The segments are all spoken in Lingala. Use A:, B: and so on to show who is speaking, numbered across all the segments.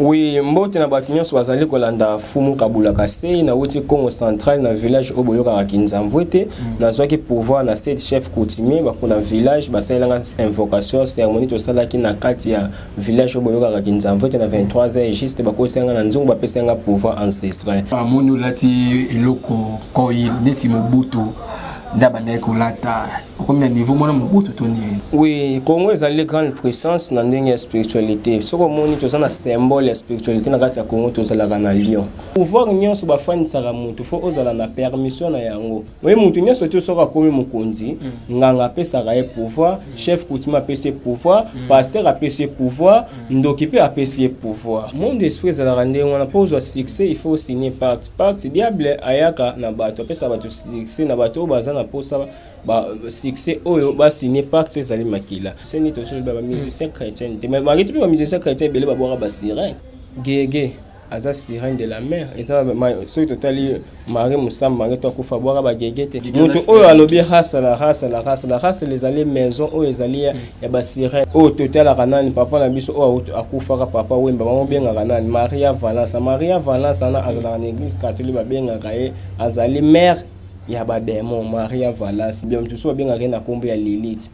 A: Oui, mbote na bato nyonso bazali kolanda Fumu Kabula Kasei, nauti Congo Central na village oyo boyokaka Kinzamvwete. Nazwaki pouvoir na sept chef coutumier bakuna village, basalelanga invocation cérémonie tosalaki na kati ya village oyo boyokaka Kinzamvwete na 23h juste, bakosanga na nzungu, bapesanga pouvoir ancestral.
B: Amoni olati eloko koi neti Mobutu nde abandaki kolata, okomi na niveau mwana Mobutu to nini?
A: Oui, Congo ezali grande puissance na ndenge ya spiritualité. Soki omoni toza na symbole ya spiritualité na kati ya Congo, tozalaka na lion. Pouvoir nyonso bafandisaka motu, fo ozala na permission na yango. Oye motu nyonso te soki akomi mokonzi, nganga apesaka ye pouvoir, chef coutumier apesi ye pouvoir, pasteur apesi ye pouvoir, ndoki mpe apesi ye pouvoir. Monde esprit ezalaka ndenge wana. Mpo ozwa succès, il faut signer pacte. Pacte, diable ayaka na bato, apesaka bato succès na bato oyo baza na posa ba succès oyo basigné pacte ezali makila. Seni tozoloba bamusicien chrétien te, mais malgré tout mpe bamusicien chrétien ebele babwaka basirène. Gege aza sirène de la mer. Eza soki totali Marie Mosamba, Marie to akufa, abwaka bagege te. Moto oyo alobi race la race la race la race ezali maison oyo ezali ya basirène oyo totalaka nani, papa na biso oyo akufaka, papa Wemba, bango bengaka nani, Maria Valence. Maria Valence wana azalaka na église catholique, babengaka ye azali mère ya badémon. Maria Valence bien mosusu babengaka ye na nkombo ya Lilith,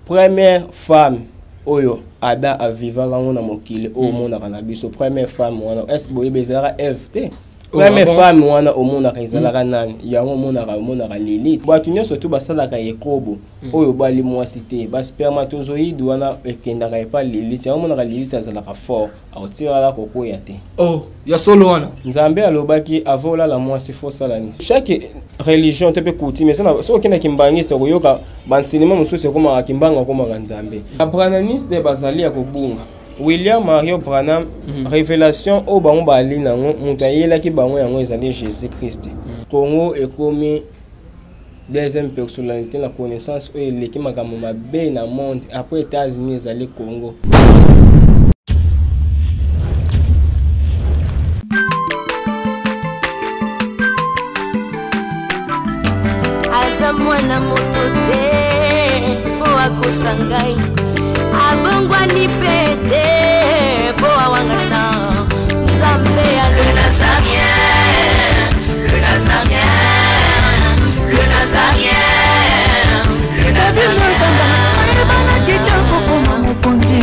A: première femme oyo Adam avivaka yango na mokili oyo omonaka na biso. Première femme wana, est ce boyebi, ezalaka Eve te. Première femme wana omonaka ezalaka nani? Yango omonaka Lilith. Bato nyonso tu basalaka ekobo oyo bali mwasi te, baspermatozoïde wana ekendaka epa Lilith. Yango omonaka Lilith azalaka fort, akotikala kokwea te.
B: Oh, ya solo wana.
A: Nzambe alobaki avant olala mwasi fo osala nini? Chaque religion to mpe coutume, soki okendaki mbangiste, okoyoka baenseignement mosusu ekomaka kimbanga, akomaka nzambe. Babranhamiste bazali ya kobunga. William Mario Branham, révélation oyo bango bali nango, moto ayelaki bango yango ezali Jésus Christ. Congo ekomi deuxième personnalité na connaissance oyo eleki makambo mabe na monde après États-Unis, ezali Congo.
C: Aza mwana moto te mpo akosa ngai, abongwani mpe te mpo awangana Nzambe ya le Nazarien, le Nazarien, le Nazarien, le Nazarien.
D: Ayebanaki te kokoma mokonzi,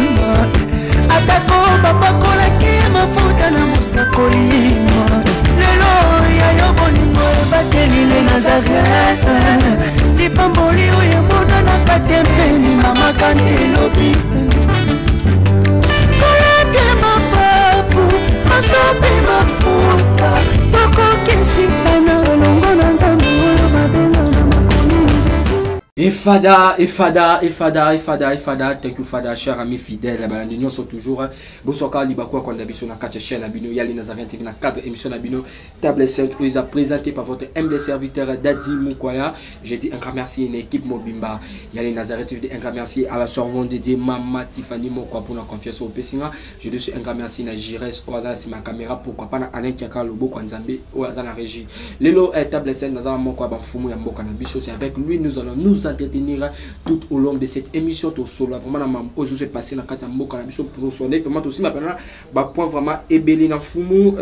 D: atako bapakolaki mafuta na mosakoli. Lelo ya yo bolingo ebateli le Nazaret, lipamboli oyo emonanaka te mpe limamaka nte lobi. Kolapia mapapu, masopi mafuta, tokokisitana elongo na Nzambe oyo babenga na makomi Jésus.
B: Efada, Efada, Efada, Efada, Efada, thank you Fada, cher ami fidèle, balandi nyonso toujours, bonsoir libaku akonda biso na kati ya chaîne na bino, Yali Nazareth TV na cadre émission na bino, Table Sainte, oyo eza présenté par votre humble serviteur Dadi Mukwaya. Je dis un grand merci à une équipe mobimba, Yali Nazareth, je dis un grand merci à la servante de Dieu, Mama Tiffany Mokwa pour la confiance au Pessinga. Je dis un grand merci na Jires, oyo aza na caméra, pourquoi pas na Alain Kiaka Lobo Nzambe, oyo aza na régie. Lelo, Table Sainte, Nazara Mokwa, ba fumu ya mboka na biso, c'est avec lui nous allons nous entretenir tout au long de cette émission. To solo vraiment na mam oyo se passer na kati ya mboka na biso pour sonner vraiment aussi maintenant ba point vraiment ebele na fumu.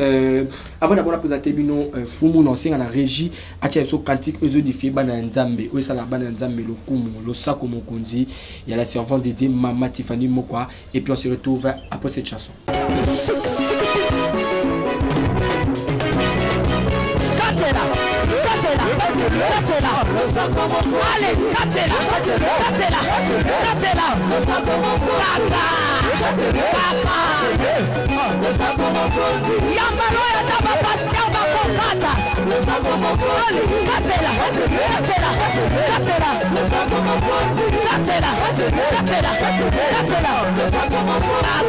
B: Avant d'abord présenter bino fumu na senga na régie atia biso cantique oyo édifier bana ya Nzambe, oyo sala bana ya Nzambe lokumu losako mokonzi ya la servante de Dieu Mama Tiffany Mokwa, et puis on se retrouve après cette chanson.
C: Allez, Katela, Katela, Katela, Kaka, Kaka, Yambalo ya taba pasteur bakokata. Allez, Katela, Katela, Katela, Katela, Katela, Katela, Kaka, Kaka.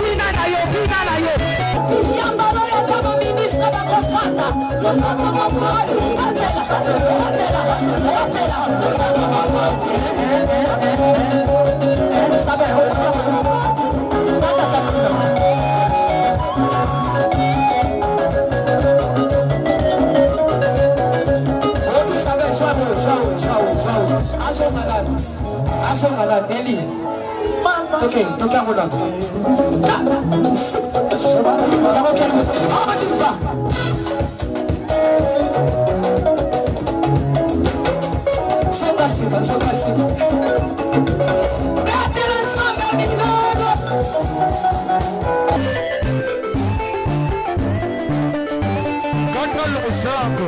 C: Bina na yo, bina na yo. Yambalo ya taba ministre bakokata. Katela, Katela, Katela. Toke, toke yango nano. Zonga nsima, zonga nsima. Betela nzambe minano.
E: Kata losako.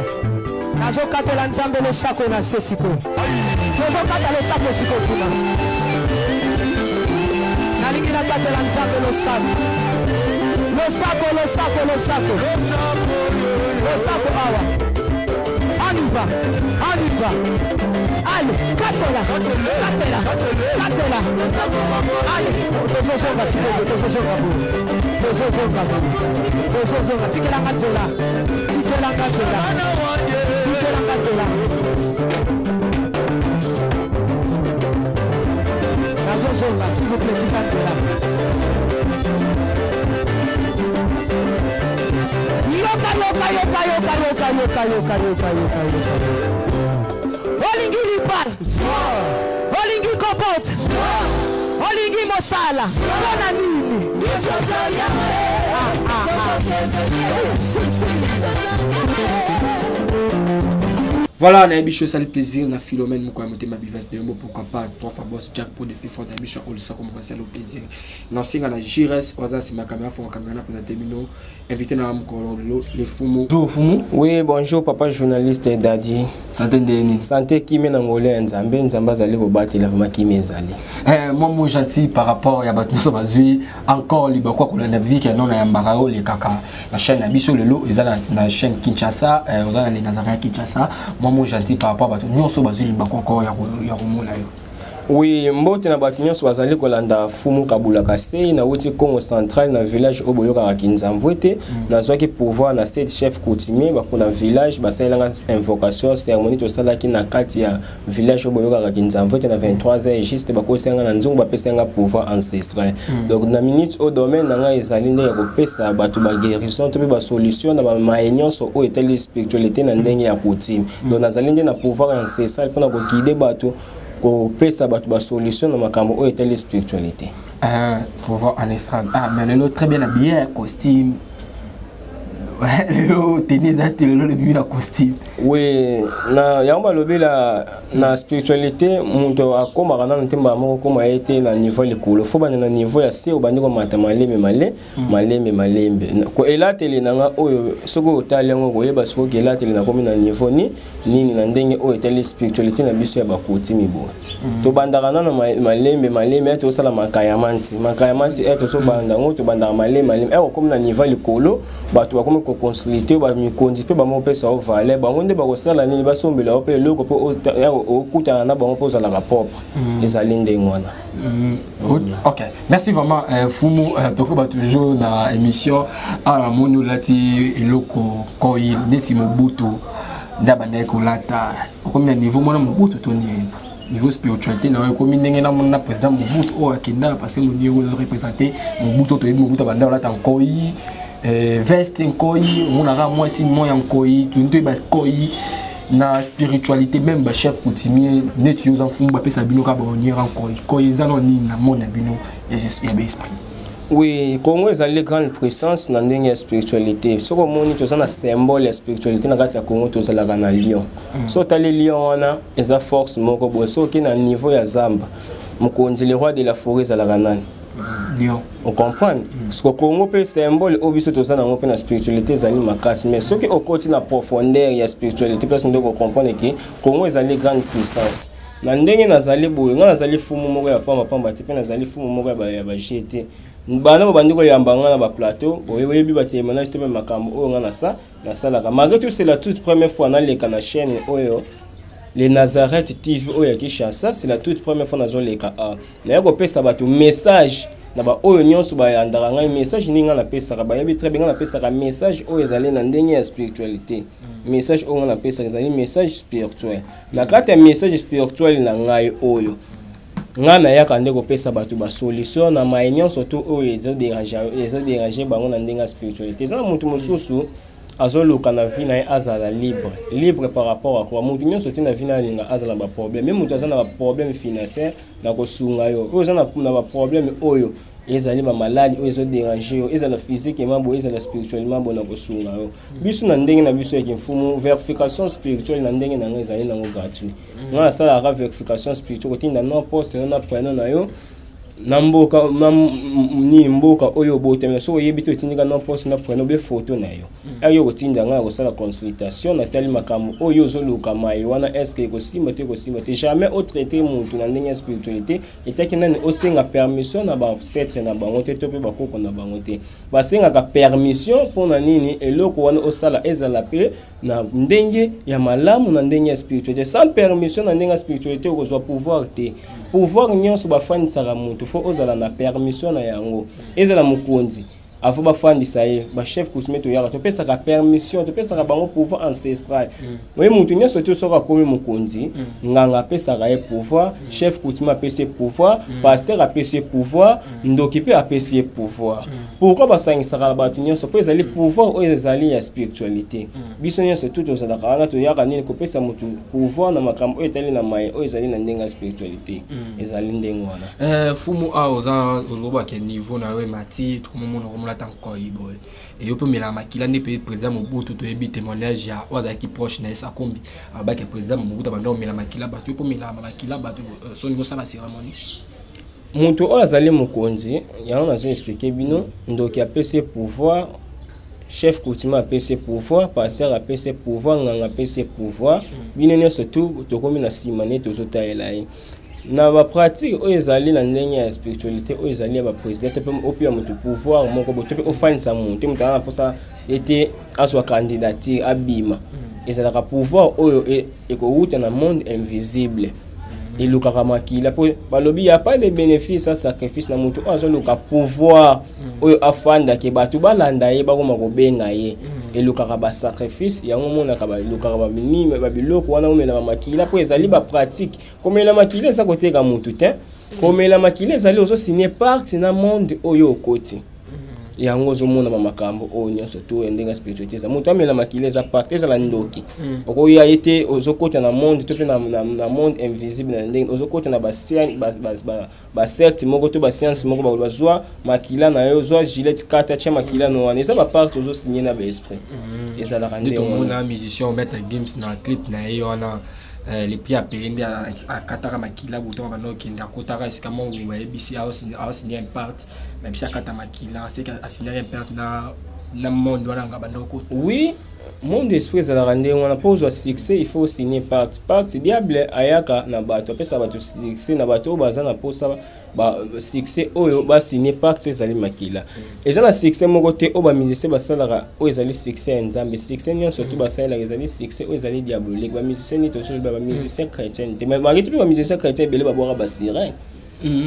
C: Nazokatela nzambe losako na se sikoyo. Tozokata losako sikoyo kuna. Nalingi nakatela nzambe losako. Losako, losako, losako. Losako awa. On y va, on y va. Allez, katela, katela, katela. Allez, tozozonga sikoyo, tozozonga boye. Tozozonga boye. Tozozonga, tikelanga nzela. Tikelanga nzela. Tikelanga nzela. Nazozonga, s'il vous plaît, tika nzela. Yoka, yoka, yoka, yoka, yoka, yoka, yoka, yoka, yoka, yoka. Olingi libala, olingi kobota, olingi mosala, mpona nini? Ah, ah, ah. Si, si, si.
B: Voilà, nayebi biso esali plaisir na Philomène moko ya motema bivas de yombo, pourquoi pas trois fois boss Jack pour depuis fort nayebi biso olisa ko moko esali plaisir. Na osenga na Jires oza nsima ya caméra, fonga caméra na présenter bino invité na mokolo lelo, le Fumu.
A: Bonjour Fumu. Oui, bonjour papa journaliste Dadi.
B: Santé ndeni?
A: Santé kimia na ngolo ya Nzambe, Nzambe azali kobatela vraiment kimia ezali.
B: Moi moi gentil par rapport ya bato nyonso bazwi encore libaku ya kolanda viki ya nona ya mbaka oyo elekaka na chaîne na biso lelo eza na chaîne Kinshasa, oza na Lenazara ya Kinshasa. Moi moi gentil par rapport bato nyonso bazwi libaku encore ya komona yo.
A: Oui, mbote na bato nyonso bazali kolanda Fumu Kabula Kasei, nauti Congo Central na village oyo boyokaka Kinzamvwete. Nazwaki pouvoir na sept chef coutumier bakuna village, basalelanga invocation, cérémonie tosalaki na kati ya village oyo boyokaka Kinzamvwete na 23 heures juste, bakosanga na nzungu, bapesanga pouvoir ancestral. Donc na minute au domaine na ngai ezali nde ya kopesa bato ba guérison to mpe ba solution na ba maye nyonso oyo etali spiritualité na ndenge ya coutume. Donc nazali nde na pouvoir ancestral mpona koguide bato, kopesa bato ba solution na makambo oyo etali spiritualité.
B: Pouvoir ancestral. Ah, mais lelo très bien habillé, costume. Ouais, lelo tenue eza te, lelo lebimi na costume.
A: Oui, na yango balobi na spiritualité moto akomaka nano te mbala moko koma ye te na niveau likolo, fo banda na niveau ya se, obandi komata malembe malembe malembe. Ko elateli na nga oyo soki otali yango koyeba soki elateli nakomi na niveau ni nini na ndenge oyo etali spiritualité na biso ya bakutimi boye. Tobandaka nano malembe malembe, ete tosala makayamanti makayamanti, ete tozobanda yango, tobandaka malembe malembe, ete okomi na niveau likolo, bato bakomi koconsulte bamikonzi mpe bamopesa yo valeur, bango nde bakosala nini, basombela yo mpe eloko mpe okutana na bango mpe ozalaka propre. Ezali ndenge wana.
B: Ok, merci vraiment Fumu. Tokoba toujours na émission awa namoni olati eloko koi neti Mobutu nde abandaki kolata. Okomi na niveau mwana Mobutu to nini? Niveau spiritualité na yo ekomi ndenge na président Mobutu oyo akenda, parce que moni oyo ozoreprésente Mobutu, toyebi Mobutu abanda kolata nkoi, veste nkoi, omonaka mwasi mo ya nkoi, toyini toyeba nkoi na spiritualité. Même bachef coutumier neti yo oza mfumu, bapesa bino kaka baoniera nkoi. Nkoi eza no nini na mona bino ya baesprit?
A: Oui, Congo ezali grande puissance na ndenge ya spiritualité. Soki omoni toza na symbole ya spiritualité na kati ya Congo, tozalaka na lion. So otali lion wana eza force moko boye. Soki okei na niveau ya zamba, mokonzi, le roi de la forêt, ezalaka nani?
B: Lion.
A: Ocomprendre? Parce que Congo mpe symbole oyo biso toza nango mpe na spiritualité ezali makasi, mais soki okoti na profondeur ya spiritualité, place nde okocomprendre ke Congo ezali grande puissance. Na ndenge nazali boye, ngai nazali fumu moko ya pambapamba te, mpe nazali fumu moko ya baje te. Bana babandi koyamba ngai na baplateau, oyebi batémoignage to mpe makambo oyo ngai nasalaka. Malgré tout, c'est la toute première fois naleka na chaîne oyo, le Nazareth TV oyo ya Kinshasa. C'est la toute première fois nazoleka a naye kopesa bato message na baoyo nyonso bayandaka ngai. Message ndenge ngai napesaka, bayebi très bien, ngai napesaka message oyo ezali na ndenge ya spiritualité. Message oyo ngai napesaka ezali message spirituel. Na kati ya message spirituel na ngai oyo, ngai nayaka nde kopesa bato basolution na maye nyonso to oyo ezodérange bango na ndenge ya spiritualité. Eza na moto mosusu Azoluka na vie na ye azala libre. Libre par rapport à quoi? Moto nyonso te na vie na alinga azala na baproblème. Me moto aza na baproblème financière, na kosunga yo. Oyo oza na baproblème oyo ezali bamaladi oyo ezoderange yo, ezala physiquement boye, ezala spirituellement boye, na kosunga yo. Biso na ndenge na biso ya kimfumu, verification spirituelle na ndenge na ngai ezali nango gratuit. Ngai nasalaka verification spirituelle, kotinda nom, poste no na prénom na yo, na mboka na nini, mboka oyo obotami. Soki oyebi te, otindika nom, poste na prénom be photo na yo. Ayo kotinda ngai, kosala consultation, natali makambo oyo ozoluka mai wana, est-ce ekosimba te, ekosimba te. Jamais otraite motu na ndenge ya spiritualité etaki nani osenga permission na baancêtre na bango te, to mpe bakoko na bango te. Basengaka permission mpona nini? Eloko wana osala ezala mpe na ndenge ya malamu, na ndenge ya spiritualité. Sans permission na ndenge ya spiritualité, okozwa pouvoir te. Pouvoir nyonso bafandisaka motu, fo ozala na permission na yango. Ezala mokonzi, avant bafandisa ye, bachef coutumier toyaka, topesaka permission, topesaka bango pouvoir ancestral. Oye, motu nyonso te soki akomi mokonzi, nganga apesaka ye pouvoir, chef coutumier apesi ye pouvoir, pasteur apesi ye pouvoir, ndoki mpe apesi ye pouvoir. Pourquoi basangisaka na bato nyonso? Mpo ezali pouvoir oyo ezali ya spiritualité. Biso nyonso tu tozalaka wana, toyaka nini? Kopesa motu pouvoir na makambo oyo etali na maye oyo ezali na ndenge ya spiritualité. Ezali ndenge wana.
B: Fumu, awa oza ozobaka niveau na yo emati, tokomomona okomolata nkoi boye, eyo mpe omela makila nde mpe président Mobutu. Toyebi témoignage ya oyo azalaki proche na ye, Sakombi, alobaki président Mobutu abanda omela makila bato. Yo mpe omela makila bato soni kosala cérémonie?
A: Moto oyo azali mokonzi, yango nazo expliquer bino: ndoki apesi ye pouvoir, chef coutumier apesi ye pouvoir, pasteur apesi ye pouvoir, nganga apesi ye pouvoir. Bino nyonso tu tokomi na nsima nde tozotalela ye na bapratique oyo ezali na ndenge ya spiritualité, oyo ezali ya baprésident to mpe opia moto pouvoir moko boye, to mpe ofandisa moto, moto aza na mposa ete azwa candidature, abima. Ezalaka pouvoir oyo ekowuta na monde invisible, elukaka makila, mpo balobi ya pas de bénéfice sans sacrifice. Na moto oyo azoluka pouvoir oyo afandaki, bato balanda ye, bakoma kobenga ye, elukaka basacrifice. Yango omonaka balukaka baminime, babiloko wana, omela makila, mpo ezali bapratique. Komela makila eza koteka motu te. Komela makila ezali ozosigne pacte na monde oyo okoti. Yango ozomona bamakambo oyo nyonso to ya ndenge ya spiritualité. Eza moto amela makila, eza pacte. Ezala ndoki, okoya ye te, ozokota na monde to mpe na monde invisible, na ndenge ozokota na basecte moko to bascience moko, bakolo bazwa makila na yo, zwa Gillette, kata, tia makila no wana. Eza bapacte ozosigne na baesprit, ezalaka
B: nde
A: ndenge wana.
B: Tomona musicien Maître Gims na clip na ye wana, le pied apele nde akataka makila butonga, banda okende, akotaka esika moko, bayebisi aosigne un pacte, bayebisi akata makila, seke asignaki un pacte na monde wana nga banda okota.
A: Oui, monde esprit ezalaka ndenge wana. Mpo ozwa succès, il faut signer pacte. Pacte, diable ayaka na bato, apesaka bato succès. Na bato oyo baza na mposa ba succès oyo, basigne pacte oyo ezali makila. Eza na succès moko te oyo bamusicien basalaka oyo ezali succès ya Nzambe. Succès nyonso to basalelaka ezali succès oyo ezali diabolique. Bamusicien nini tozoloba? Bamusicien chrétien te, mais malgré tout mpe bamusicien chrétien ebele babwaka basirene.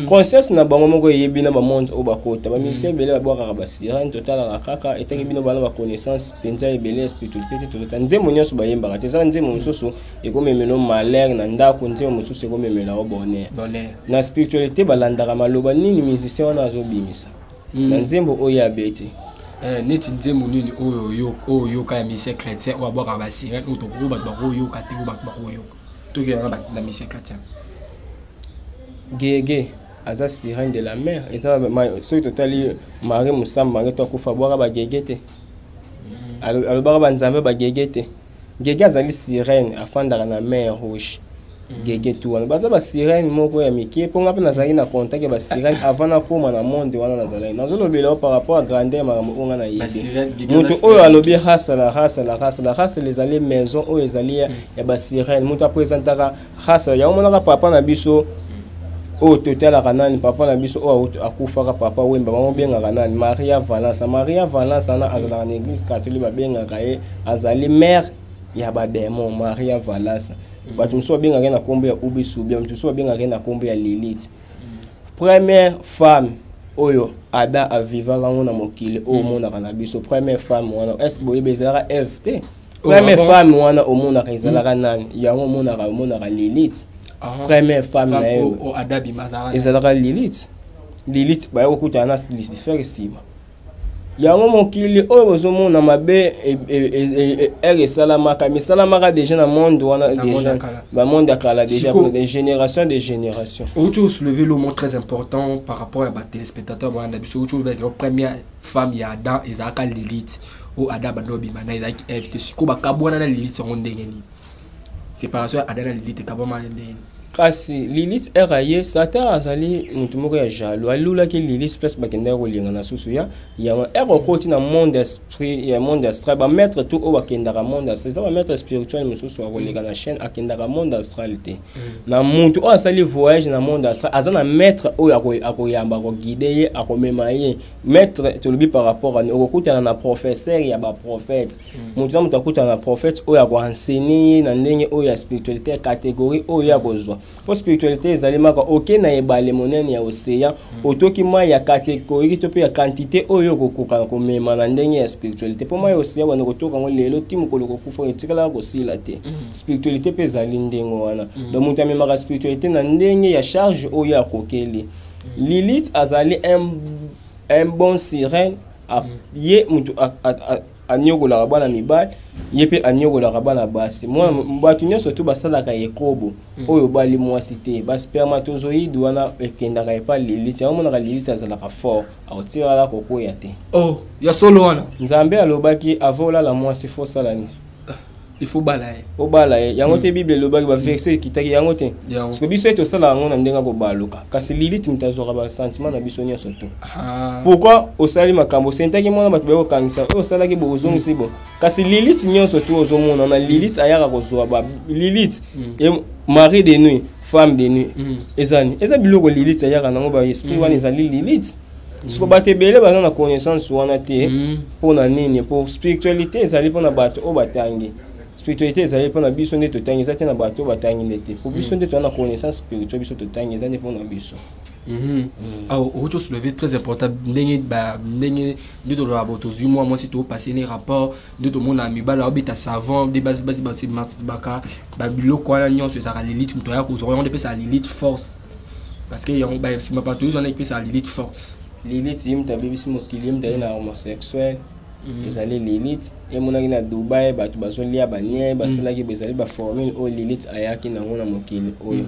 A: Conscience na bango moko eyebi na bamonde oyo bakota. Bamusicien ebele babwakaka basirene. Totalaka kaka, etaki bino bana baconnaissance mpenza ebele ya spiritualité te. Totota nzembo nyonso bayembaka te. Eza nzembo mosusu ekomemela malheur na ndako, nzembo mosusu ekomemela o bonheur.
B: Bonheur.
A: Na spiritualité balandaka maloba nini musicien wana azobimisa na nzembo oyo abeti.
B: Neti nzembo nini oyo oyoka ya musicien chrétien oyo abwakaka basirene, oyo oyo bato bakoyoka te, oyo bato bakoyoka? Tokeyanga na musicien chrétien.
A: Gege aza sirène de la mer. Eza soki totali Marie Mosambo, Marie to akufa, abwaka bagege te. Alobaka banzambe bagege te. Gege azali sirène, afandaka na mer Rouge. Gege tu wana baza basirene moko ya mike, mpo nga mpe nazalaki na contact ya basirene avant nakóma na monde wana. Nazalaki nazolobela par rapport à grandeur, makambo oyo nga nayebi. Moto oyo alobi hasala, hasala, hasala, hasala ezali maison oyo ezali ya basirene. Moto apresentaka hasala yango, monaka papa na biso oyo totalaka nani, papa na biso oyo akufaka, Papa Wemba, bango bengaka nani? Maria Valence. Maria Valence wana azalaka na église catholique, babengaka ye azali mère ya badémon. Maria Valence, bato mosusu babengaka ye na nkombo ya Ubisubia, bato mosusu babengaka ye na nkombo ya Lilith. Première femme oyo Adam avivaka yango na mokili oyo omonaka na biso, première femme wana, est ce boyebi ezalaka Eve te? Première femme wana omonaka ezalaka nani? Yango omonaka Lilith. Première femme na ye ezalaka Lilith. Lilith baya kokutana na Lucifer nsima. Yango mokili oyo bozomona mabe ere esalamaka, misalamaka déjà na monde wana, déjà bamonde ya kala, déjà de génération de génération.
B: Outi osoulever le mot très important par rapport ya batéléspectateur bana biso. Outi olobaki première femme ya Adam ezalaka Lilith. Oyo Adam bando obima na ezalaki Eve te. Sikoyo bakabwana na Lilith yango ndenge nini? Séparation ya Adam na Lilith ekabwama ndenge nini?
A: Kasi Lilith ere ye, Satan azali motu moko ya jaloux, alulaki Lilith place bakendaki kolingana susu ya yango. Ere okoti na monde esprit ya monde astral, bamaître tout oyo bakendaka monde astral eza bamaître spirituel. Mosusu akoleka na chaîne akendaka monde astral te. Na mutu oyo asali voyage na monde astral, aza na maître oyo akoyamba, akoguide ye, akomema ye. Maître tolobi par rapport ani okokutana na professeur ya baprophète. Motu na moto akutana na prophète oyo akoenseigner ye na ndenge oyo ya spiritualité ya catégorie oyo akozwa. Mpo spiritualité ezali maka oke na ebale monene ya océan, otoki mai ya catégorie to mpe ya quantité oyo okokoka komema na ndenge ya spiritualité. Mpo mai ya océan banda kotoka yango lelo ti mokolo kokufa, etikalaka kosila te. Spiritualité mpe ezali ndenge wana. Donc moto amemaka spiritualité na ndenge ya charge oyo akokeli. Lilith azali un bon sirène. Ye moto anyokolaka bana mibali, ye mpe anyokolaka bana basi. Mwana bato nyonso to basalaka ekobo oyo bali mwasi te, baspermatozoïde wana ekendaka epa Lilith. Yango monaka Lilith azalaka fort, akotikala kokwea te.
B: Oh, ya solo wana?
A: Nzambe alobaki avant olala mwasi, faut osala nini?
B: Il faut bala ye.
A: Obala ye yango te. Bible elobaki, baverset ekitaki yango te.
B: Yango.
A: Parce que biso ete tosala yango na ndenge ya kobaluka, kasi Lilith moto azwaka basentiment na biso nyonso to.
B: Ah.
A: Pourquoi osali makambo, osentaki mwana bato baye kokangisa oyo osalaki bo, ozongisi bo? Kasi Lilith nyonso to ozomona na Lilith ayaka kozwa ba Lilith mari de nuit, femme de nuit. Ezani eza biloko Lilith ayaka nango, baesprit wana ezali Lilith. Siko bato ebele baza na connaissance wana te. Mpona nini? Po spiritualité ezali mpona bato oyo batangi. Spiritualité ezali mpona biso nde totangi, eza te na bato oyo batangi nde te. Po biso nde toza na connaissance spirituelle, biso totangi, eza nde mpona biso.
B: Awa outi osoulever très important, ndenge ndenge nde toloba bo tozwi mwa mwasi, topase ne rapport, nde tomona mibali aobeta savon, nde basi baka babiloko wana nyonso ezalaka Lilith moto aya kozwa yango, nde epesaka Lilith force, parce que yango nsima bato oyo wana epesaka Lilith force.
A: Lilith ye moto abebisi mokili, ye moto aye na homosexuel. Ezali Lilith. Emonaki na Dubai bato bazolia banie basalaki bo, ezali baformule oyo Lilith ayaki nango na mokili oyo.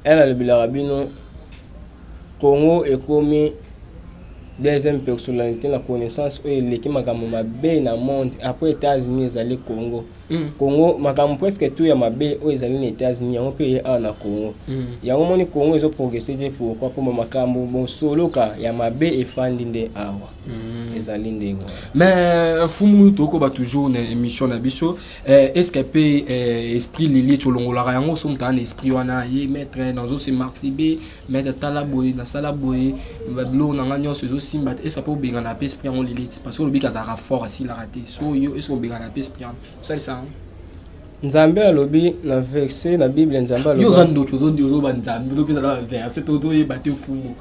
A: Ene alobelaka bino, Congo ekomi deuxième personnalité na connaissance oyo eleki makambo mabe na monde après États-Unis, ezali Congo. Congo, makambo presque tout ya mabe oyo ezali na États-Unis, yango mpe eye awa na Congo. Yango moni Congo ezoprogresse te. Pourquoi? Mpoma makambo bosoloka ya mabe efandi nde awa. Ezali ndenge wana.
B: Mais mfumu, tokoba toujours na émission na biso. Est ce que mpe esprit Lilith olongolaka yango? So moto aza na esprit wana, ye: "Maître, nazose masturber, maître, tala boye, nasala boye, babiloko na nga nyonso ezosimba te." Est ce que mpe obengana mpe esprit yango Lilith? Parce que olobiki azalaka fort, asilaka te. So yo, est ce que obengana mpe esprit yango, osalisa yango?
A: Nzambe alobi na verset na Bible, Nzambe
B: Yo oza
A: alobi.
B: ndoki, ozoba Nzambe, ozopesa na baverset, toyeba te, mfumu.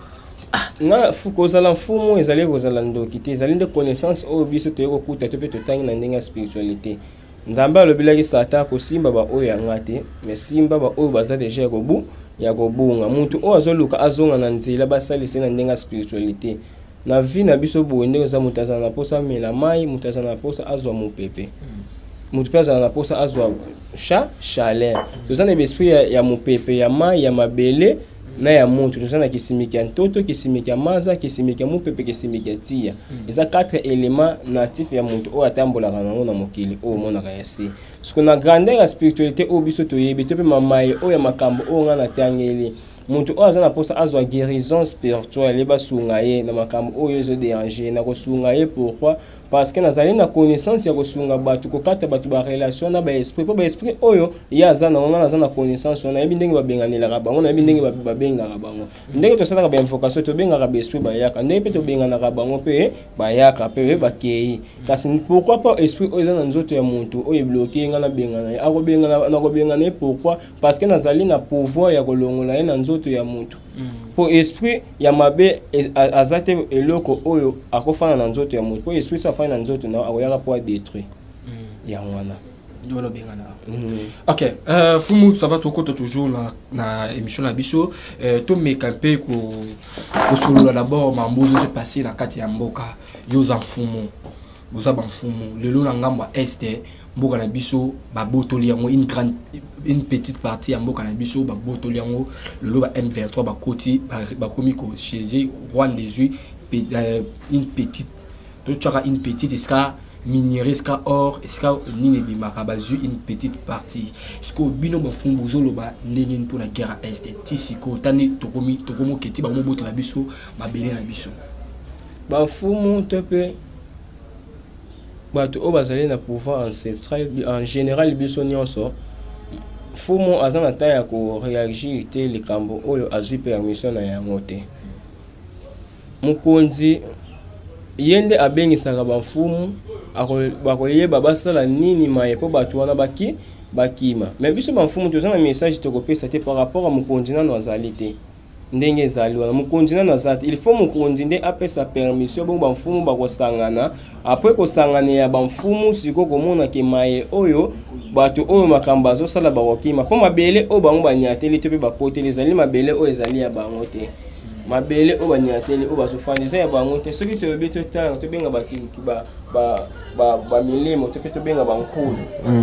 A: Nga kozala mfumu ezali kozala ndoki te, ezali nde connaissance oyo biso toyei kokuta to mpe totangi na ndenge ya spiritualité. Nzambe alobelaki Satan kosimba baoyo yanga te, mais simba baoyo baza deja ya kobu ya kobunga. Mutu oyo azoluka azonga na nzela, basalisa ye na ndenge ya spiritualité. Na vie na biso boye ndenge eza, moto azala na mposa amela mai, moto azala na mposa azwa mopepe, moto mpe azala na mposa azwa chaleur. Toza na baesprit ya mopepe, ya mai, ya mabele na ya moto. Toza na kisimiki ya ntoto, kisimiki ya maza, kisimiki ya mopepe, kisimiki ya tia. Eza 4 éléments natif ya moto oyo atambolaka nango na mokili oyo omonaka ya se. Siko na grandeur ya spiritualité oyo biso toyebi to mpe mamaye oyo ya makambo oyo ngai natangeli, moto oyo aza na mposa azwa guérison spirituelle, ye basunga ye na makambo oyo ezoderange, na kosunga ye. Pourquoi? Parce que nazali na connaissance ya kosunga bato, kokata bato barelation na baesprit, mpo baesprit oyo ye aza nango, ngai naza na connaissance wana. Nayebi ndenge babenganelaka bango, nayebi ndenge babengaka bango, ndenge tosalaka bainvocation, tobengaka baesprit bayaka, ndenge mpe tobenganaka bango mpe bayaka mpe bakei. Kasi pourquoi pas esprit oyo eza na nzoto ya moto oyo ebloke ye, ngai nabengana ye, akobengana, nakobengana ye. Pourquoi? Parce que nazali na pouvoir ya kolongola ye na nzoto ya moto, mpo esprit ya mabe aza te eloko oyo akofanda na nzoto ya moto, mpo esprit so afandi na nzoto na akoyaka mpo adétruire. Yango wana.
B: Nde obengana. Ok, fumu, ça va, tokota toujours na émission na biso. Tomeka mpe kosolola d'abord mambo ozo se passe na kati ya mboka. Yo oza mfumu, boza bamfumu. Lelo na ngambo ya Est, mboka na biso babotoli yango, une grande, une petite partie ya mboka na biso babotoli yango. Lelo ba M23 bakoti, bakomi kochése Rwanda, ezwi une petite, totiaka une petite esika minerai, esika or, esika nini ebimaka, bazwi une petite partie. Sikoyo bino bafumu bozoloba ndenge nini mpona guerre ya Est? Ti sikoyo tani tokomi, tokomi oketi, bakomobotela biso mabele na biso.
A: Bafumu to mpe bato oyo bazali na pouvoir ancestral en général, biso nyonso, fumu aza na temps ya koréagir te. Likambo oyo azwi permission na yango te. Mokonzi ye nde abengisaka bamfumu, bakoyeba basala nini maye mpo bato wana baki bakima. Mais biso bamfumu toza na message tokopesa te par rapport a mokonzi nano azali te. Ndenge ezali wana, mokonzi nano aza te. Il faut mokonzi nde apesa permission, bongo bamfumu bakosangana. Après kosangana ya bamfumu, sikoyo komona ke maye oyo bato oyo makambo bazosala, bakokima, mpo mabele oyo bango banyateli to mpe bakoteli ezali mabele oyo ezali ya bango te. Mabele oyo banyateli, oyo bazofanda, eza ya bango te. Soki tolobi totala, tobenga bamilimo to mpe tobenga bankulu,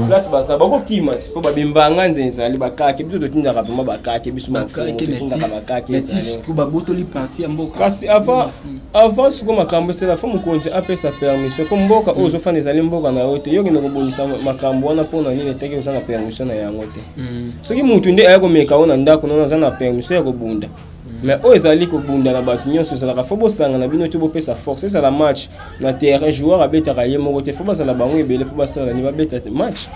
A: place baza bakokima ti mpo babimbanga nze ezali bakake. Biso totindaka vraiment bakake, biso bamfumu totindaka bakake.
B: Mais ti sikoyo babotoli partie ya mboka.
A: Kasi avant sikoyo makambo esala, faut mokonzi apesa permission, mpo mboka oyo ozofanda ezali mboka na yo te. Yo okende kobongisa makambo wana mpo na nini etaki oza na permission na yango te? Soki mutu nde aya komeka oyo na ndako nono, aza na permission ya kobunda. Mais oyo ezali kobunda na bato nyonso, ezalaka faut bosangana bino to bopesa force. Ezala match na terrain, joueur abetaka ye moko te, faut bazala bango ebele mpo basala nini? Babeta match.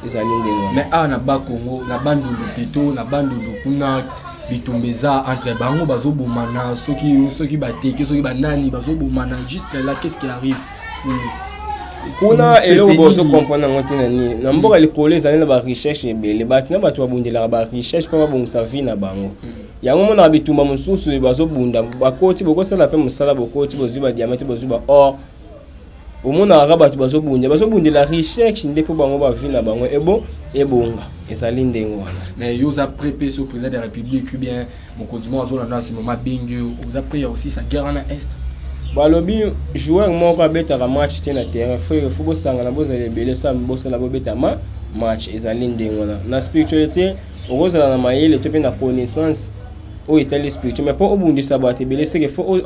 A: Ezali ndenge wana.
B: Mais awa na Bakongo, na Bandundu plutôt, na Bandundu kuna bitumba eza entre bango, bazobomana, soki bateke, soki banani, bazobomana. Juste là, qu'est-ce qui arrive, Fumu?
A: Kuna eloko bozocomprendre yango te na nini. Na mboka likolo ezali na barecherche ebele. Bato na bato babundelaka barecherche mpo babongisa vie na bango. Yango monaka bitumba mosusu bazobunda, bakoti, bokosala mpe mosala, bokoti, bozwi badiamant te, bozwi baor. Omonaka kaka bato bazobunda, bazobundela recherche nde mpo bango bavie na bango ebo ebonga. Ezali ndenge wana.
B: Mais yo oza prêt mpe so président de la République ou bien mokonzi moko azolanda na nsima abengi yo, oza prêt ya kosisa guerre wana Est?
A: Balobi joueur moko abetaka match te na terrain. Frère, faut bosangana, bozala ebele, sa bosala, bobeta ma match. Ezali ndenge wana. Na spiritualité, okozala na mayele to mpe na connaissance oyo etali spirituel, mais mpo obundisa bato ebele, seke faut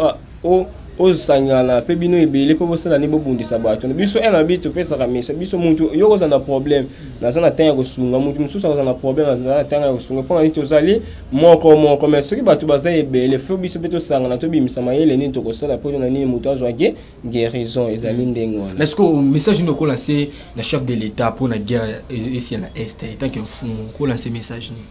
A: osangana mpe bino ebele mpo bosala nde bobundisa bato. Biso na bi topesaka mesa. Biso mutu yo kozala na problème, naza na ntango ya kosunga. Mutu mosusu akozala na problème, naza na ntango ya kosunga. Mpona nini? Tozali moko moko. Mais soki bato baza ebele, faut biso mpe tosangana, tobimisa mayele nini tokosala mpo na nini moto azwaki guérison. Ezali ndenge wana.
B: Mais est-ce que message nini okolancer na chef de l'État pour la guerre ici na Est, en tant que mfumu, okolancer message nini?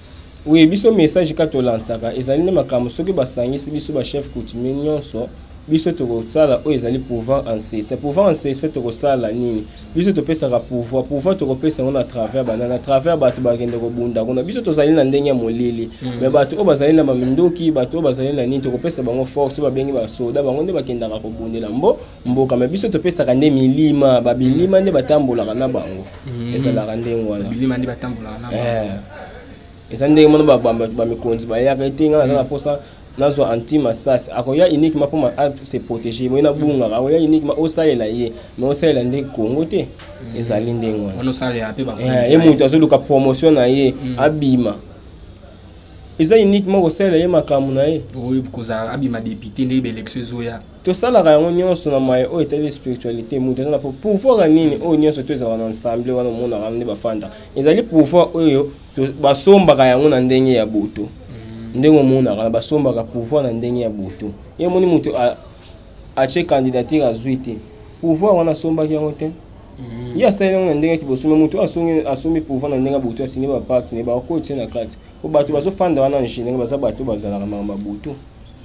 A: Oui, biso message ka tolansaka ezali nde makambo soki basangisi biso bachef coutumier nyonso, biso tokosala oyo ezali pouvoir ancestral. Pouvoir ancestral, tokosala nini? Biso topesaka pouvoir. Pouvoir tokopesa yango na travers bana, na travers bato bakende kobunda kuna. Biso tozali na ndenge ya molili, mais bato oyo bazali na bamindoki, bato oyo bazali na nini, tokopesa bango force. Babengi basoda, bango nde bakendaka kobundela mboka. Mais biso topesaka nde milima, babilima nde batambolaka na bango. Ezalaka ndenge wana.
B: Bilima nde batambolaka na bango.
A: Eza ndenge mona bamikonzi bayaka ete nga naza na mposa nazwa anti masasi, akoya uniquement mpo se protéger boye nabungaka. Akoya uniquement osalela ye, mais osalela nde Kongo te. Ezali ndenge wana.
B: Wana osalela mpe
A: Ye moto azoluka promotion na ye, abima, eza uniquement kosalela ye makambo na ye.
B: Oyo kozala abima député nde baélection ezoya.
A: Tosalaka yango nyonso na maye oyo etali spiritualité. Moto aza na pouvoir ya nini? Oyo nyonso to ezalaka na ensemble wana, omonaka nde bafanda, ezali pouvoir oyo basombaka yango na ndenge ya butu. Ndenge omonaka na basombaka pouvoir na ndenge ya butu, ye omoni moto atie candidature, azwi te. Pouvoir wana asombaki yango te, ye asaleli yango na ndenge ya kiboso. Mais moto asombi pouvoir na ndenge ya butu, asini baparte ne bakotie na kati, po bato bazofanda wana en général baza bato bazalaka makambo ya butu.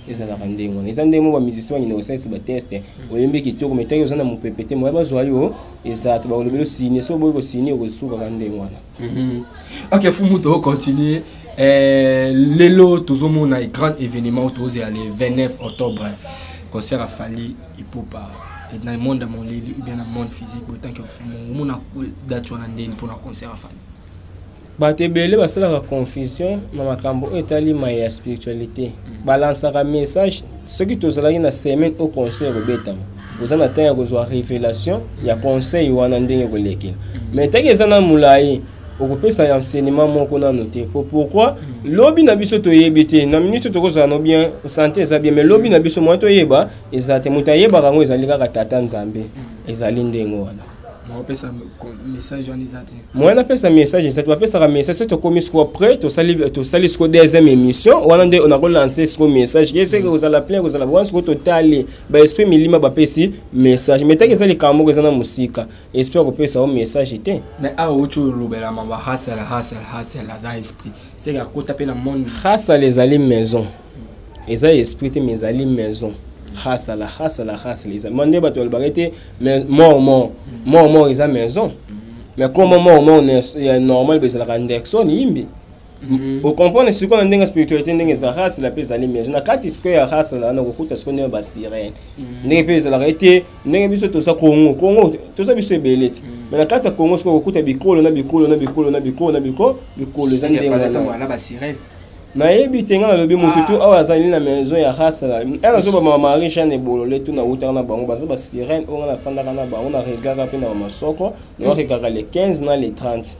A: Ezalaka ndenge wana. Eza ndenge mo bamusicien bakende kosalisa batest. Oyembi kitoko, mais taki oza na mopepe te, moya bazwa yo ezala te. Bakolobela osine, so oboyi kosine, okosukaka ndenge wana.
B: Ok fumu, tokocontinue. Lelo tozomona grand événement oyo tozela le 29 octobre, concert ya Fally Ipupa. Na monde ya molili ou bien na monde physique boye, tant que mfumu, omona date wana ndeni mpona concert ya Fally?
A: Bato ebele basalaka confusion na makambo oyo etali mai ya spiritualité. Balansaka message soki tozalaki na semaine oyo conseil ekobetama, oza na temps ya kozwa révélation ya conseil wana ndenge ekolekela. Mais tangi eza na molai, okopesa enseignement moko nano te. Po pourquoi? Lobi na biso toyebi te. Na minute tokozala no bien, santé eza bien, mais lobi na biso moyen toyeba eza te. Moto ayebaka yango ezali kaka Tata Nzambe. Ezali ndenge wana.
B: Opesa message wana eza te.
A: Moyen napesa message eza te. Bapesaka message soki tokomi sikoyo prêt, tosali sikoyo deuxième émission wana nde nakolancer sikoyo message ke seke kozala plein, kozala wana. Sikoyo totali baesprit milima bapesi message, mais taki eza likambo moko eza na mosika, esprit akopesa yo message te.
B: Mais awa outi olobela mamba hasala hasala hasala, aza esprit seke akota mpe na monde.
A: Hasala ezali maison, eza esprit te, mais ezali maison. Hasala, hasala, hasala eza ma nde bato balobaka ete mort, mort, mort, mort eza maison. Mais kombo mort, mort ya normal ezalaka Ndexon yimbi, ocomprendre? Sikoyo na ndenge ya spiritualité, ndenge eza, hasala mpe ezali maison. Na kati sikoyo ya hasala wana, okokuta sikoyo ndenge basirene, ndenge mpe ezalaka ete ndenge biso toza Kongo. Kongo toza biso ebele ti, mais na kati ya Kongo sikoyo okokuta bikolo na bikolo na bikolo na bikolo na bikolo bikolo. Eza ndenge wana.
B: Na basirene.
A: Nayebi te. Nga nalobi motu tu awa azali na maison ya hasala. Nazobama Marie Jeanne Ebolole tu, nawutaka na bango, baza basirene oyo nga nafandaka na bango, na reglaka mpe na bamasoko, nawarekaka le 15 na le 30.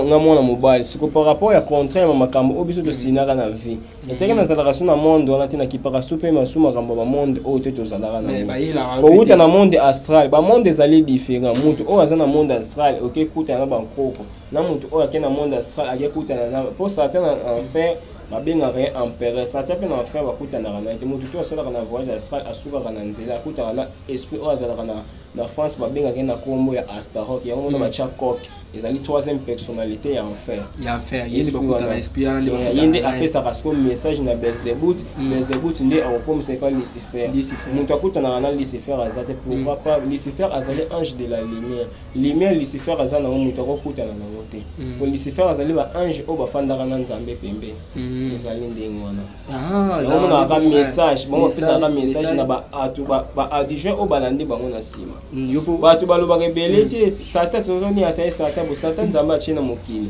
A: Nga mwana mobali siko par rapport ya contrat ya makambo oyo biso tosinaka na vie, etaki nazalaka so na monde wana te, nakipaka so mpe masu makambo ya bamonde oyo te. Tozalaka na kowuta na monde astral, bamonde ezali différent. Motu oyo aza na monde astral okekutana na bankoko, na motu oyo ake na monde astral akekutana na mpo Satan na enfer babengaka ye empereur. Satan mpe na enfer bakutanaka na ye te. Motu to asalaka na voyage astral asukaka na nzela, akutaka na esprit oyo azalaka na France, babengaka ye na nkombo ya Astaroth. Yango mona batya coq, ezali troisième personnalité ya enfer.
B: Ya enfer, ye nde bakutana, esprit wana nde.
A: Ye nde apesaka siko message na Belzébuth. Belzébuth nde akokomisa epa Lucifer. Moto akutanaka na Lucifer aza te. Pourquoi pas? Lucifer azali ange de la lumière. Lumière Lucifer aza nango, moto akokutana nango te, po Lucifer azali baange oyo bafandaka na Nzambe pembeni. Ezali ndenge wana. Yango monaka message bango bapesaka message na bato baadjoint oyo balandi bango na nsima. Bato balobaka ebele te. Satan tozoni ata ye Satan bo Satan, Nzambe atie na mokili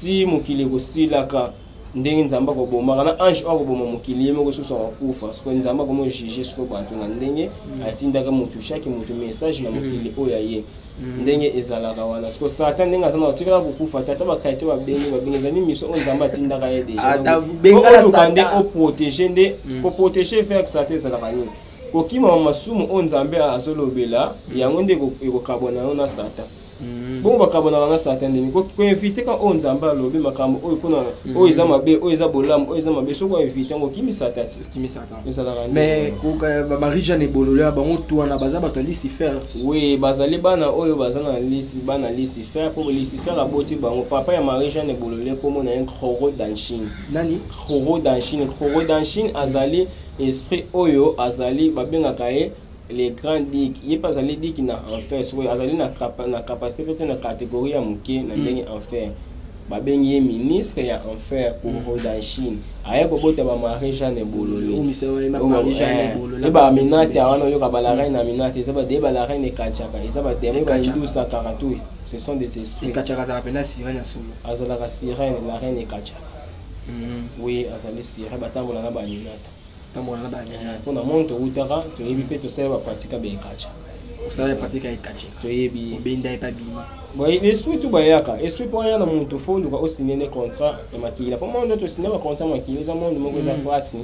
A: ti mokili ekosilaka, ndenge Nzambe akobomaka na ange oyo akoboma mokili, ye moko susu akokufa. Sikoyo Nzambe akomojuger sikoyo bato na ndenge atindaka motu, chaque motu message na mokili oyo aye, ndenge ezalaka wana. Siko Satan ndenge aza na otikala kokufa te. Ata bachrétien babengi babengi, ezali mission oyo Nzambe atindaka ye déjà. Nde oprotéger, nde koprotéger vers Satan ezalaka nini? Kokima masumu oyo Nzambe azolobela, yango nde ekokabwana yo na Satan. Bongo bakabwanaka na Satan ndeni? Koéviter ka oyo Nzambe alobi, makambo oyo mpona oyo eza mabe, oyo eza bolamu, oyo eza mabe. Soki oéviter yango, okimi Satan ti. Ezalaka.
B: Mais Marie Jeanne Ebololo ya bango tu wana baza bato ya Lucifer?
A: Oui, bazali bana oyo baza na lisi, bana Lucifer, mpo Lucifer aboti bango. Papa ya Marie Jeanne Ebolole, kombo na ye Kroro Danchine.
B: Nani?
A: Kroro Danchine. Kroro Danchine azali esprit oyo azali, babengaka ye le grand dik. Ye mpe azali dik na enfer. Sikoyo azali na capacité mpe te na catégorie ya moke na ndenge enfer. Babengi ye ministre ya enfer. Kroro Danchine aye kobota ba Marie Jeanne Bolole. E baaminate wana, oyoka bala reine Aminate, eza bade bala reine ekachaka, eza bademe baindusakaka tout, ce sont des esprits.
B: Ekachaka azalaka mpena sirène ya solo?
A: Azalaka sirène, la reine ekachaka. Oui, azali sirène, batambola na baaminata.
B: Tambola na baaminata.
A: Mpona monde towutaka, toyebi mpe tosala bapratique ya baekacha.
B: Osala pratique ya ekachaka?
A: Toyebi.
B: Obenda ye mpe abima?
A: Esprit tu bayaka, esprit mpo aya na motu, fo oluka osigne ne contrat ya makila. Mpo monde tosigne bacontrat makila, eza monde moko eza place.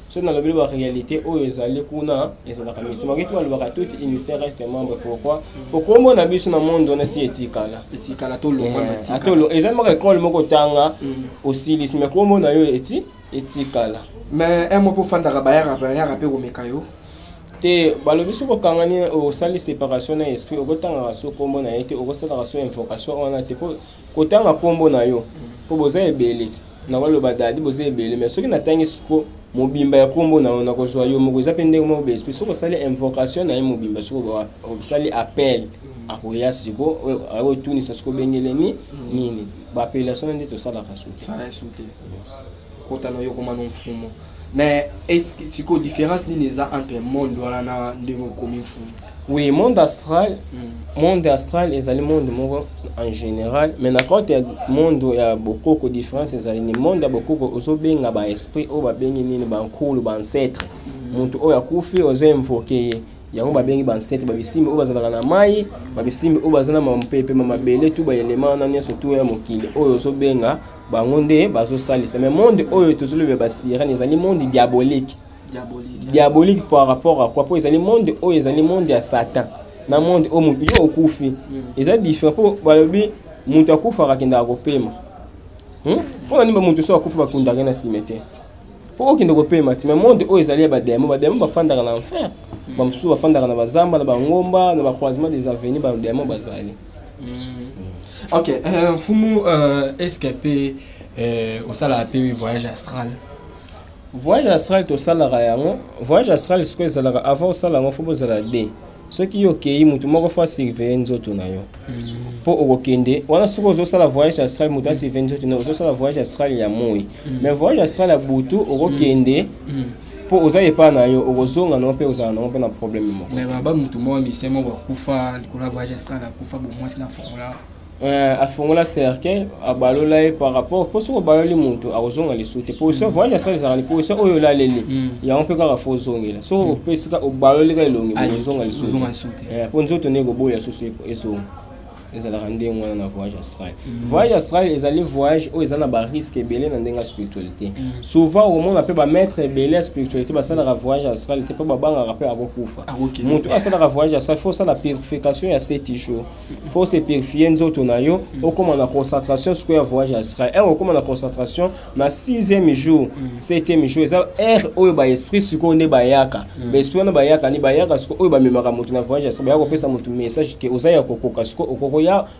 A: So nalobeli baréalité oyo ezali kuna, ezalaka miso maki to balobaka tout ministère reste membre. Pourquoi? Po kombo na biso na monde wana si etikala.
B: Etikala, tolongwa.
A: Atolo eza moko ekole moko otanga, osilisi, mais kombo na yo eti etikala.
B: Mais un mot, mpo ofandaka, bayaka mpe komeka yo?
A: Te, balobi soki okangani, osali séparation na esprit, okotangaka so kombo na ye te, okosalaka so invocation wana te. Po kotanga kombo na yo, mpo boza ebele, nakoloba dadi boza ebele, mais soki natangi siko mobimba ya kombo na yo, nakozwa yo moko. Eza mpe ndenge moko ba esprit, soki osali invocation na ye mobimba, soki osali appel, akoya. Siko akotunisa soki obengeleni nini, baappellation nde tosalaka su te.
B: Sala esu te, kota na yo, koma no mfumu. Mais est-ce que sikoyo différence nini eza entre monde wana na ndenge okomi mfumu?
A: Oui, monde astral, monde astral ezali monde moko en général, mais na kati ya monde ya bokoko, différence ezali ni monde ya bokoko ozobenga baesprit oyo babengi nini, bankulu, baancêtre. Moto oyo akufi, ozoinvoquer ye, yango babengi baancêtre, babisimbi oyo bazalaka na mai, babisimbi oyo baza na mampepe, mabele, tu baelema wana nyonso tu ya mokili oyo ozobenga bango nde bazosalisa. Mais monde oyo tozoloba basirène ezali monde diabolique.
B: Diabolique.
A: Diabolique par rapport à quoi? Po ezali monde oyo ezali monde ya Satan na monde oyo motu yo okufi eza différent, mpo balobi moto akufaka akendaka kopema. Mpo na nini moto so akufi bakundaka ye na cimetière? Mpo okende kopema ti. Mais monde oyo ezali ya badémon, badémon bafandaka na enfer, bamosusu bafandaka na bazamba, na bangomba, na bacroisement des avenues, badémon bazali.
B: Ok, mfumu, est ce que mpe osalaka mpe voyage astral?
A: Voyage astral, tosalaka yango. Voyage astral sikoyo ezalaka, avant osala yango, faut bozala de soki yo okei, motu moko faut asurveiller nzoto na yo mpo okokende wana. Soki ozosala voyage astral, moto asurveiller nzoto na yo, ozosala voyage astral ya moi. Mais voyage astral ya butu, okokende mpo oza epai na yo, okozonga nango mpe ozala nango mpe na problème moko.
B: Mais baba, motu moko musicien moko akufa likolo ya voyage astral, akufa bomwasi na fongola.
A: Afongola cercueil, abalola ye par rapport, mpo soki obaloli moto akozonga lisusu te. Position voyage astral ezalaka ni position oyo olaleli yango mpe kaka faut ozongela. Soki opesika, obaloli ka elongi, ozonga lisusu.
B: Ozonga lisusu te.
A: Mpo nzoto nde ekoboya susu ezonga. Ezalaka ndenge wana na voyage astral. Voyage astral ezali voyage oyo eza na barisque ebele na ndenge ya spiritualité. Souvent okomona mpe bamaître ebele ya spiritualité basalaka voyage astral te mpo babangaka mpe akokufa.
B: Akokende.
A: Moto oyo asalaka voyage astral, faut osala purification ya 7 jours, faut se purifier nzoto na yo, okóma na concentration. Sikoyo ya voyage astral, heure okóma na concentration na 6e jour, 7e jour, eza heure oyo baesprit sikoyo nde bayaka. Baesprit wana bayaka ni bayaka sikoyo oyo bamemaka moto na voyage astral, bayaka kopesa moto message ke oza ya kokoka. Sikoyo okokoya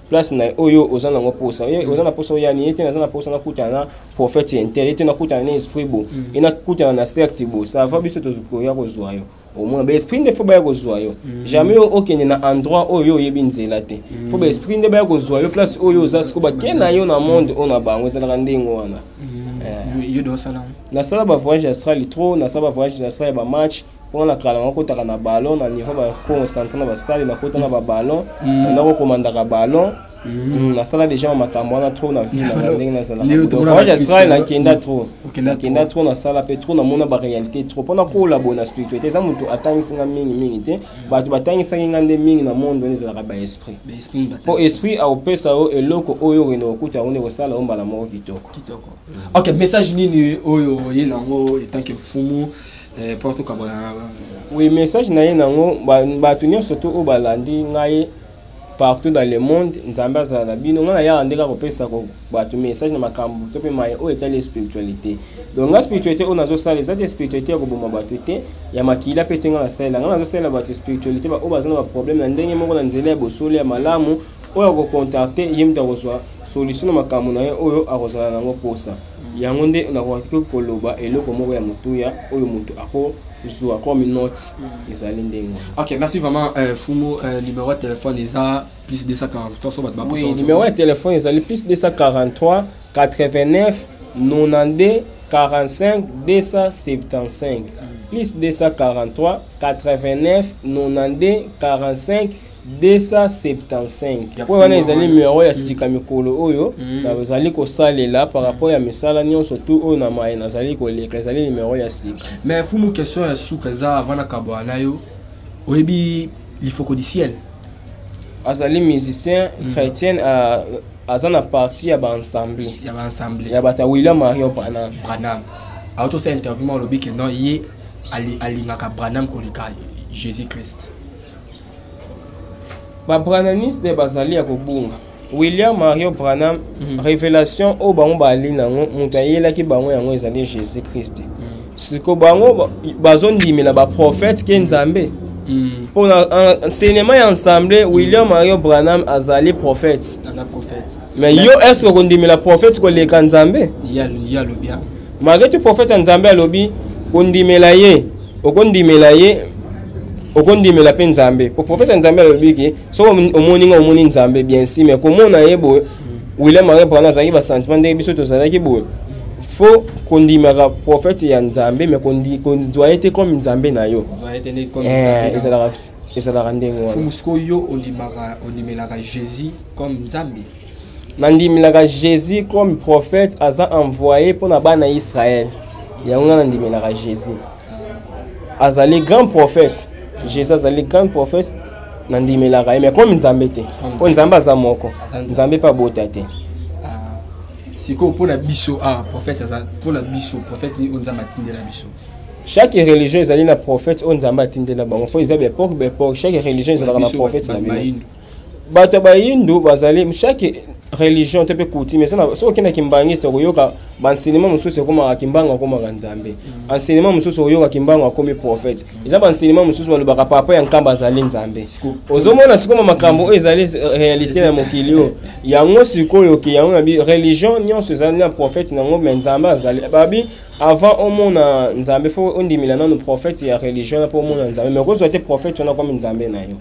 A: place na oyo oza nango posa. Oza na posa oyani ye te, naza na posa nakutana na prophète inter ye te, nakutana na esprit bo ye, nakutana na secte bo, ça va, biso tokoya kozwa yo. Omona baesprit nde faut baya kozwa yo. Jamais okende na endroit oyo oyebi nzela te. Faut baesprit nde baya kozwa yo place oyo oza sikoyo, bake na yo na monde oyo na bango. Ezalaka ndenge wana.
B: Yo de osala?
A: Nasala bavoyage astral trop. Nasala bavoyage astral ya bamatch mpo na kala nakotaka na ballon na niveau baconcentre na bastade, nakota na baballon, nakokomandaka ballon. Nasala déjà makambo wana trop na vie nanga ndenge nazalaka. Voyage astral, nakenda trop, nakenda trop, nasala mpe trop, namona baréalité trop mpona kola boye na spiritualité. Eza moto atangisi nga mingimingi te, bato batangisaki nga nde mingi na monde wana ezalaka baesprit, mpo esprit akopesa yo eloko oyo okende kokuta yango nde kosala yo mbala moko kitoko.
B: Kitoko. Ok, message nini oyo oye nango en tant que mfumu mpo tokabona?
A: Oui, message na ye nango, bato nyonso to oyo balandi ngai partout dans le monde, Nzambe azala na bino. Ngai nayaka nde kaka kopesa bato message na makambo to mpe maye oyo etali spiritualité. Donc nga spiritualité oyo nazosala eza te spiritualité ya koboma bato te, ya makila mpe te. Ngai nasalela, ngai nazosalela bato spiritualité oyo baza na baproblème na ndenge moko na nzela ya bosolo ya malamu. Oyo akocontacter ye, moto akozwa solution na makambo na ye oyo akozala nango posa. Yango nde nakoki koloba eloko moko ya motuya oyo moto akozwa comme note, ezali ndenge wana.
B: Ok, merci vraiment, Fumu. Numéro ya téléphone eza plus 243 so bato?
A: Oui, numéro ya téléphone ezali plus 243 89 92 45 275, plus 243 89 92 45 275. Po wana ezali numéro ya sika mikolo oyo nazali kosalela par rapport ya misala nyonso tu oyo na maye nazali koleka. Ezali numéro ya sika.
B: Mais Fumu, question ya suka eza avant nakabwana na yo: oyebi Lifoko du Ciel?
A: Azali musicien chrétien, aza na parti ya baensemble.
B: Ya baensemble.
A: Ya bato ya William Mario Branham.
B: Branham autosala interview ma, olobi ke non, ye alingaka Branham koleka Jésus Christ.
A: Babranhamiste bazali ya kobunga. William Mario Branham, révélation oyo bango bali nango, moto ayelaki bango yango ezali Jésus Christ. Siko bango bazondimela baprophète ke Nzambe. Mpo na enseignement ya ensemble, William Mario Branham azali prophète.
B: Aza prophète.
A: Mais yo, est ce que okondimela prophète koleka Nzambe?
B: Ye alobi.
A: Malgré tout, prophète ya Nzambe alobi kondimela ye, okondimela ye, okondimela mpe Nzambe, po prophète ya Nzambe alobi ke soki omoni nga, omoni Nzambe, bien si. Mais komona ye boye, William Mario Branham azalaki basentiment ndenge biso tozalaki boye. Faut kondimaka prophète ya Nzambe, mais kozwa ye te comme Nzambe na yo. Ezalaka ndenge wana.
B: Fumu, sikoyo yo ondimaka, ondimelaka Jésus comme Nzambe?
A: Nandimelaka Jésus comme prophète aza envoyé mpona bana ya Israël. Yango nga nandimelaka Jésus azali grand prophète. Jésus azali grand prophète, nandimelaka ye, mais comme Nzambe te, mpo Nzambe aza moko, Nzambe mpe abota te.
B: Sikoyo mpona biso, ah, prophète aza mpona biso, prophète ni oyo Nzambe atindela biso?
A: Chaque religion ezali na prophète oyo Nzambe atindela bango. Fo eza baépoque baépoque, chaque religion ezalaka na prophète na bino. Bato ya Bayindu bazali, chaque religion te mpe coutume. Soki okendaki mbangiste, okoyoka baenseignement mosusu ekomaka Kimbangu akomaka Nzambe, enseignement mosusu okoyoka Kimbangu akomi prophète. Eza baenseignement mosusu balobaka papa ya Nkamba azali Nzambe. Ozomona sikoyo makambo oyo ezali réalité na mokili oyo. Yango sikoyo ke yango na religion nyonso ezali na prophète nango, mais Nzambe azali babi. Avant omona Nzambe, fo ondimela nano prophète ya religion mpo omona Nzambe, mais okozwa te prophète wana komi Nzambe na yo.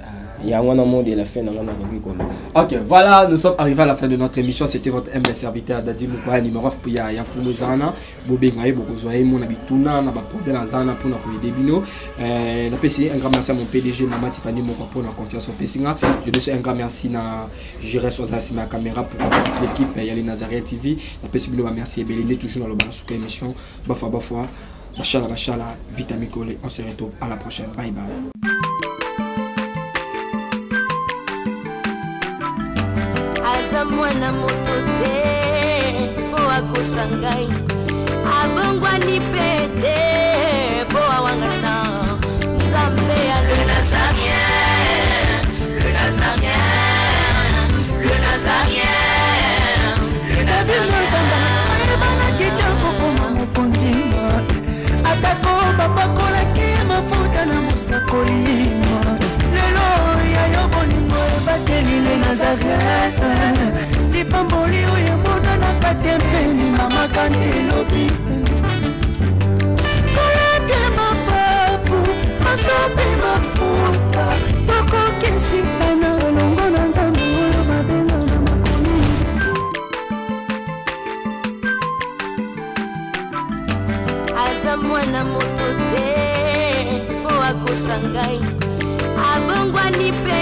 A: Yango wana mot de la fin na nga nakoki koloba.
B: Ok, voilà, nous sommes arrivés à la fin de notre émission. C'était votre humble serviteur Dadi Moukoya, numéro ya Fumu Zana. Bobenga ye, bokozwa ye mona bituna na ba problème azana pour na koyede bino. Napesi un grand merci à mon PDG Mama Tiffany Moko pour la confiance opesi nga. Je donne un grand merci na Jires oza nsima ya caméra, pourquoi pas toute l'équipe ya les Nazaréens TV. Napesi bino ba merci ebele nde toujours na loba na suka émission. Bafwa bafwa, bashala bashala, vita mikole. On se retrouve à la prochaine. Bye bye.
D: Aza mwana moto te mpo akosa ngai, abongwani mpe te mpo awangana Nzambe ya le Nazarien, le Nazarien, le Nazarien, le Nazarien.
F: Ayebanaki te kokoma mokonzi, atako bapakolaki mafuta na mosakoli. Lelo ya yo bolingo ebateli le Nazaret, lipamboli oyo emonanaka te mpeni mamaka nde elobi kolapie mapapu masopi mafuta tokokisika na elongo na Nzambe oyo babenga na makomi.
D: Aza mwana moto te mpo akosa ngai, abongwani mpe.